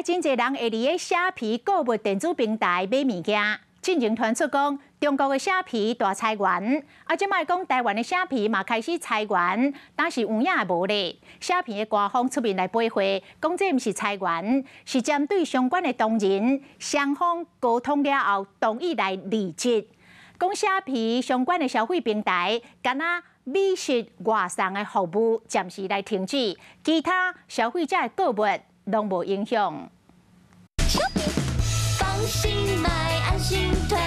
真濟人會佇咧蝦皮購物電子平台買物件，進前傳出講中國的蝦皮大裁員，啊，這擺講台灣的蝦皮嘛開始裁員，但是有影無咧？蝦皮的官方出面來回話，講這毋是裁員，是針對相關的同仁雙方溝通了後同意來離職。講蝦皮相關的消費平台，敢若美食外送的服務暫時來停止，其他消費者的購物攏無影響。放心買，安心推。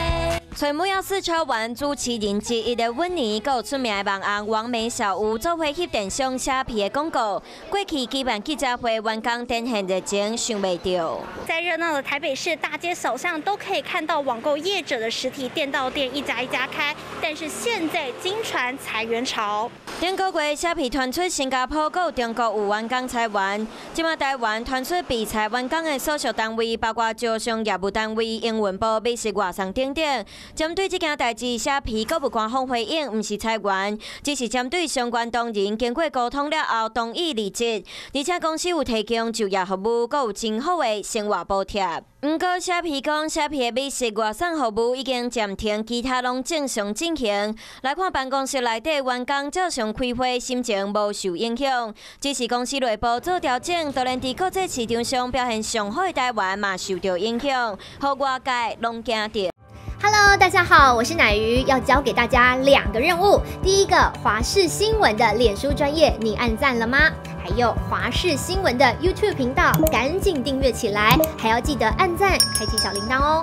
揣摩要四超玩主持人之一的溫妮，閣有出名的網紅網美小屋做伙翕電商蝦皮的廣告。過去舉辦記者會，員工展現熱情，想袂著。在熱鬧的台北市大街小巷，都可以看到網購業者的實體店到店一家一家開，但是現在驚傳裁員潮。頂個月蝦皮傳出新加坡閣有中國有員工裁員，這擺台灣傳出被裁員工的所屬單位，包括招商業務單位、營運部、美食外送等等。針對這件代誌，蝦皮閣無官方回應，毋是裁員，只是針對相關同仁經過溝通了後同意離職，而且公司有提供就業服務，閣有真好的生活補貼。毋過蝦皮講，蝦皮的美食外送服務已經暫停，其他攏正常進行。來看辦公室內底員工照常開會，心情無受影響，只是公司內部做調整，當然佇國際市場上表現上好的台灣嘛受著影響，予外界攏驚著。 Hello，大家好，我是奶魚，要教給大家兩個任務。第一個，華視新聞的臉書專頁，你按讚了嗎？還有華視新聞的 YouTube 頻道，趕緊訂閱起來，還要記得按讚，開啟小鈴鐺哦。